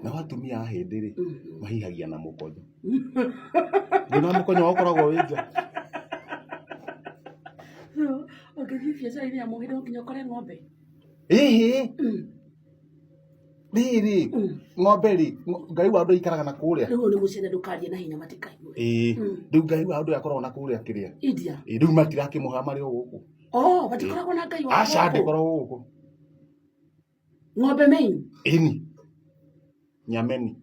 Nao atumia a hĩndĩ rĩ, mahihagia na mũkonyo. Ndũna mũkonyo wao ũkoragwo wĩ nja. So, ũngĩthiĩ biacara-inĩ ya mũhĩndĩ no nginya ũkore ng'ombe. Ĩhĩ, rĩrĩ ng'ombe rĩ, Ngai wa andũ aikaraga na kũrĩa. Rĩu ũyũ nĩ mũcene, ndũkarie na hinya matikaigue. Ĩĩ, rĩu Ngai wa andũ akoragwo na kũrĩa kĩrĩa. India. Ĩĩ, rĩu matirakĩmũha marĩ o gũkũ. Oh, matikoragwo na Ngai wa Aca, gũkũ. ndĩkoragwo gũkũ. Ng'ombe main. Ĩni. Nyameni.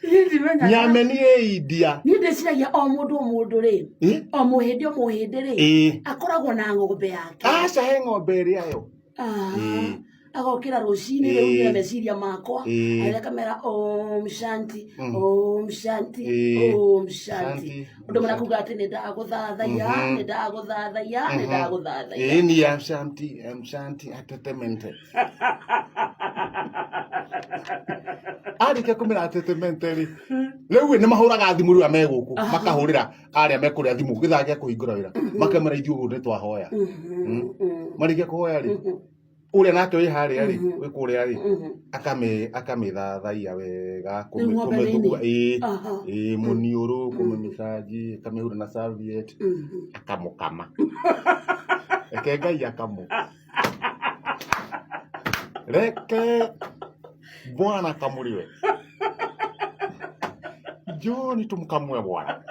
Niĩ ndimenyaga. Nyameni ĩ India. Niĩ ndĩciragia o mũndũ o mũndũ rĩ, Ĩ? o mũhĩndĩ o mũhĩndĩ rĩ, Ĩ. akoragwo na ng'ombe yake. Aca, he ng'ombe ĩrĩa yo. Ah, Ĩ. agokĩra rũcinĩ Ĩ. rĩu ndĩna meciria makwa, Ĩ. agĩthiĩ akamera om shanti, om shanti, Ĩ. om shanti, Shanti. ũndũ mwana kuga atĩ nĩ ndagũthathaiya, nĩ ndagũthathaiya, nĩ ndagũthathaiya. Ĩ ni am shanti, am shanti atetemente. Arĩkia kũmĩra atetemente rĩ, rĩu nĩ mahũraga thimũ rĩu me gũkũ, makahũrĩra arĩa mekũrĩa thimũ gĩthaa gĩa kũhingũra wĩra, makamera ithuĩ ũguo nĩ twahoya. Marĩkia kũhoya rĩ, ũrĩa nake wĩ harĩa rĩ, wĩ kũrĩa rĩ, akamĩthathaiya wega, Rĩu ng'ombe kũmĩthugua, thĩinĩ? ĩĩ, ĩĩ, mũniũrũ, kũmĩmĩcanji, akamĩhura na serviette, akamũkama. Reke Ngai akamũ. Reke Bwana akamũrĩwe. Njoni tũmũkamue Bwana.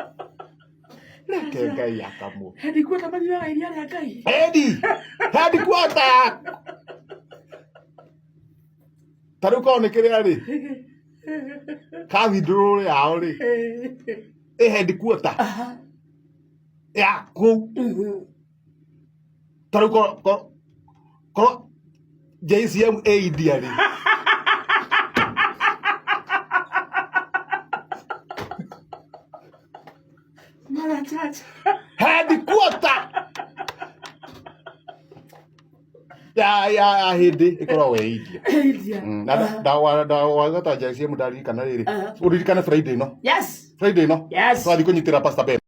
Reke Ngai akamũ. Headquarter manyuaga iria rĩa Ngai. Hedi! Headquarter! Ta rĩu korwo nĩ kĩrĩa rĩ, cathedral yao rĩ, ĩ headquarter ya kũu. Ta rĩu korwo JCM ĩ India rĩ, Mara chacha. Headquarter ya hĩndĩ ĩkoragwo ĩ India. India. Na ndawagata JCM, ndaririkana rĩrĩ, ũririkane Friday ĩno. Yes. Friday ĩno. Yes. Twathiĩ kũnyitĩra Pastor Ben.